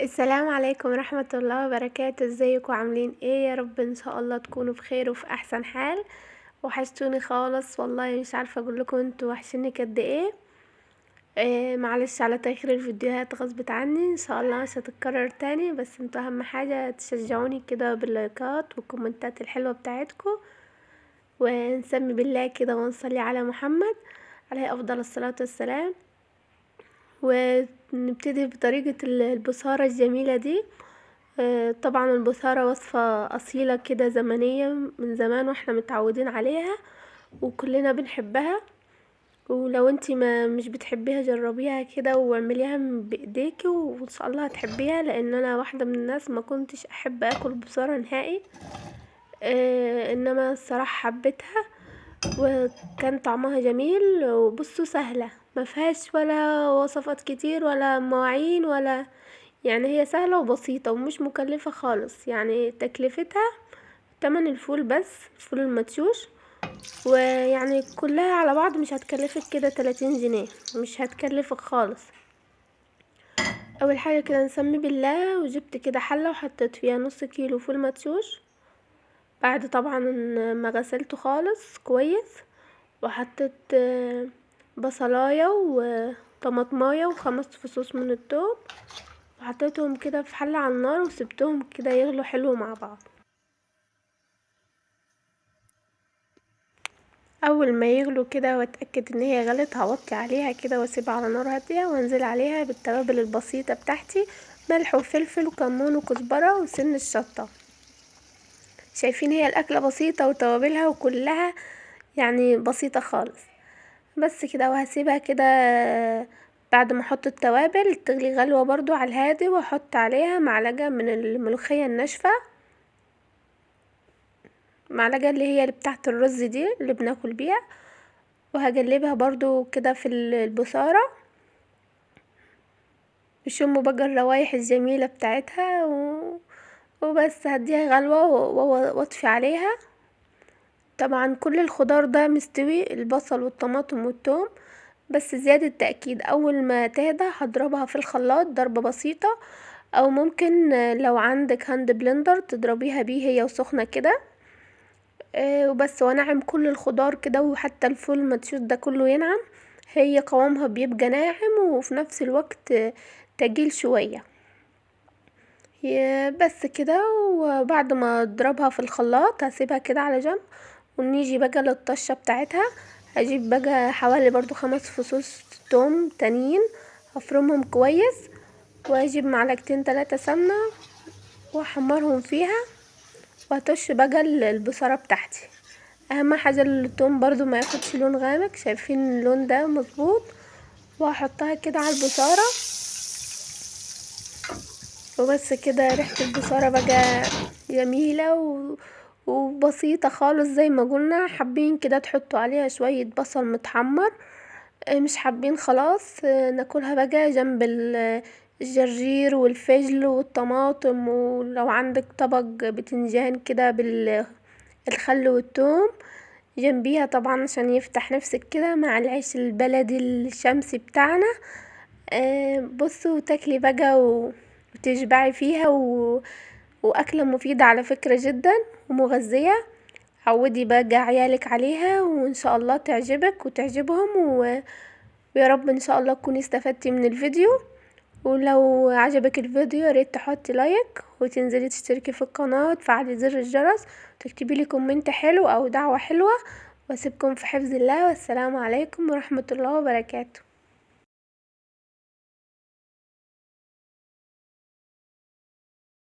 السلام عليكم ورحمة الله وبركاته. ازيكم عاملين ايه؟ يا رب ان شاء الله تكونوا بخير وفي احسن حال. وحشتوني خالص والله، مش عارفة اقول لكم انتوا وحشيني قد ايه. معلش على تأخير الفيديوهات غصبت عني، ان شاء الله مش هتتكرر تاني، بس انتوا اهم حاجة تشجعوني كده باللايكات والكومنتات الحلوة بتاعتكم، ونسمي بالله كده ونصلي على محمد عليه افضل الصلاة والسلام. ونبتدي بطريقة البصارة الجميلة دي. طبعا البصارة وصفة أصيلة كده زمنية من زمان واحنا متعودين عليها وكلنا بنحبها، ولو انتي ما مش بتحبيها جربيها كده واعمليها بايديكي وان شاء الله هتحبيها، لان انا واحدة من الناس ما كنتش احب اكل بصارة نهائي، انما الصراحة حبيتها وكان طعمها جميل. وبصوا سهلة، ما فيهاش ولا وصفات كتير ولا مواعين ولا يعني، هي سهلة وبسيطة ومش مكلفة خالص، يعني تكلفتها تمن الفول بس، الفول المدشوش، ويعني كلها على بعض مش هتكلفك كده 30 جنيه، مش هتكلفك خالص. اول حاجة كده نسمي بالله، وجبت كده حلة وحطيت فيها نص كيلو فول مدشوش بعد طبعا ما غسلته خالص كويس، وحطيت بصلاية وطماطماية وخمس فصوص من الثوم، وحطيتهم كده في حلة على النار وسبتهم كده يغلوا حلو مع بعض. اول ما يغلوا كده واتاكد ان هي غلت هوطي عليها كده واسيبها على نار هادية، وانزل عليها بالتوابل البسيطة بتاعتي، ملح وفلفل وكمون وكزبره وسن الشطه. شايفين هي الاكلة بسيطة وتوابلها وكلها يعني بسيطة خالص. بس كده، وهسيبها كده بعد ما احط التوابل تغلي غلوه برضو على الهادي، واحط عليها معلقه من الملوخية الناشفه، معلقه اللي هي اللي بتاعه الرز دي اللي بناكل بيها، وهقلبها برضو كده في البصاره. شموا بقى الروايح الجميلة بتاعتها وبس هديها غلوه واطفي عليها. طبعا كل الخضار ده مستوي، البصل والطماطم والثوم، بس زيادة تأكيد اول ما تهدى هضربها في الخلاط ضربة بسيطة، او ممكن لو عندك hand blender تضربيها بيه هي وسخنة كده. وبس، وانعم كل الخضار كده، وحتى الفول المدشوش ده كله ينعم، هي قوامها بيبقى ناعم وفي نفس الوقت تقيل شوية. بس كده. وبعد ما اضربها في الخلاط هسيبها كده على جنب، ونيجي بقى للطشة بتاعتها. هجيب بقى حوالي برضو 5 فصوص توم تانيين، هفرمهم كويس، واجيب معلقتين 3 سمنة واحمرهم فيها، وهطش بقى البصارة بتاعتي. اهم حاجة التوم برضو ما ياخدش لون غامق، شايفين اللون ده مظبوط، وهحطها كده على البصارة. وبس كده، ريحة البصارة بقى جميلة وبسيطة خالص زي ما قلنا. حابين كده تحطوا عليها شوية بصل متحمر، مش حابين خلاص ناكلها بقى جنب الجرجير والفجل والطماطم، ولو عندك طبق بتنجان كده بالخل والثوم جنبيها طبعا عشان يفتح نفسك كده مع العيش البلدي الشمسي بتاعنا. بصوا تاكلي بقى وتشبعي فيها، واكله مفيدة على فكرة جدا ومغذيه. عودي بقى عيالك عليها وان شاء الله تعجبك وتعجبهم، ويا رب ان شاء الله تكوني استفدتي من الفيديو. ولو عجبك الفيديو يا ريت تحطي like وتنزلي تشتركي في القناة وتفعلي زر الجرس وتكتبي لي comment حلو او دعوه حلوة. واسيبكم في حفظ الله، والسلام عليكم ورحمة الله وبركاته.